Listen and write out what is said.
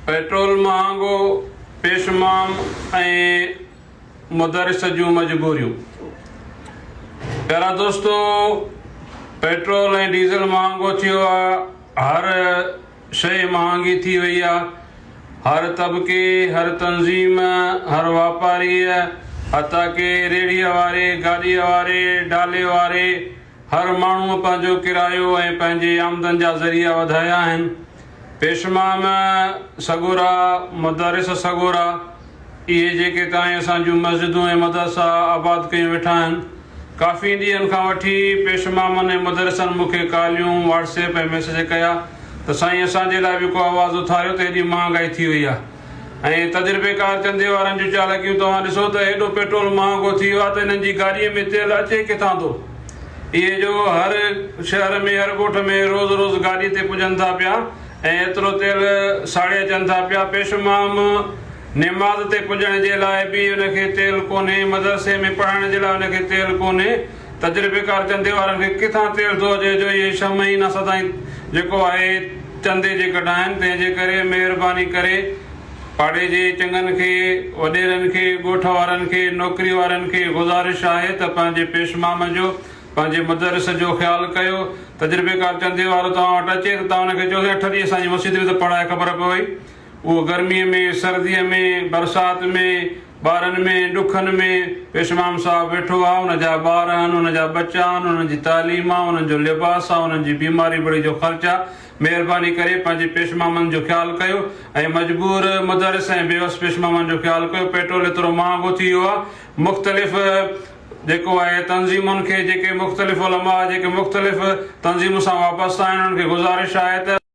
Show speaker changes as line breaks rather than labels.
Petrol مهانگو، پيشمام ۽ مدرس جون مجبوريون. پيارا دوستو پيٽرول ۽ ڊيزل مهانگو ٿيو آ، هر شيء مهانگي ٿي وئي آ، هر طبقي، هر تنظيم، هر واپاريء، حتيٰ ڪي ريڙهيء واري، گاڏيء واري، ڊالي واري، هر ماڻهوء پنهنجو ڪرايو ۽ پنهنجي آمدن جا ذريعا وڌايا آهن. پيشمام سڳورا، مدرس سڳورا، اهي جيڪي تائين اسان جون مسجدون ۽ مدرسا آباد ڪيون ويٺا آهن. ڪافي ڏينهن کان وٺي پيشمامن ۽ مدرسن مون کي ڪاليون، واٽس ايپ ۽ ميسيج ڪيا ته سائين اسان جي لاء به ڪو آواز اٿاريو ته ايڏي مهانگائي ٿي وئي آهي ۽ تجربيڪار چندي وارن جون چالاڪيون توهان ڏسو ته ايڏو پيٽرول مهانگو ٿي ويو آهي ته انهن جي گاڏيء ۾ تيل اچي ڪٿان ٿو؟ اهي جو هر شهر ۾ هر ڳوٺ ۾ روز روز گاڏي تي پڄن ٿا پيا ۽ ايترو تيل ساڙي اچن ٿا پيا. پيشمام نماز تي پڄڻ جي لاء به ان کي تيل ڪونهي، مدرسي ۾ پڙهائڻ جي لاء ان کي تيل ڪونهي. تجربيڪار چندي وارن کي ڪٿان تيل ٿو اچي جو اهي ڇهه مهينا سدائين جيڪو آهي چندي جي ڪڍائن. تنهن جي ڪري مهرباني ڪري پاڙي جي چڱن کي، وڏيرن کي، ڳوٺ وارن کي، نوڪري وارن کي گذارش آهي ته پنهنجي پيشمام جو، پنهنجي مدرس جو خيال ڪيو. تجربيڪار چندي وارو توهان وٽ اچي ته توهان ان کي چئو سائين اٺ ڏينهن اسان جي مسجد ۾ ته پڙهائي خبر پوي. اهو گرميء ۾، سرديء ۾، برسات ۾، ٻارن ۾، ڏکن ۾، پيشمام صاحب ويٺو آ، ان جا ٻار آهن، ان جا ٻچا آهن، انهن جي تعليم آ، انهن جو لباس آ، انهن جي بيماري بڙي جو خرچ آ. مهرباني ڪري پنهنجي پيشمامن جو خيال ڪيو ۽ مجبور مدرس ۽ بيوس پيشمامن جو خيال ڪيو. پيٽرول ايترو مهانگو ٿي ويو آ، مختلف جيڪو آهي تنظيمن کي جيڪي مختلف علماء جيڪي مختلف تنظيمن سان وابسته آهن انهن کي گذارش آهي ته.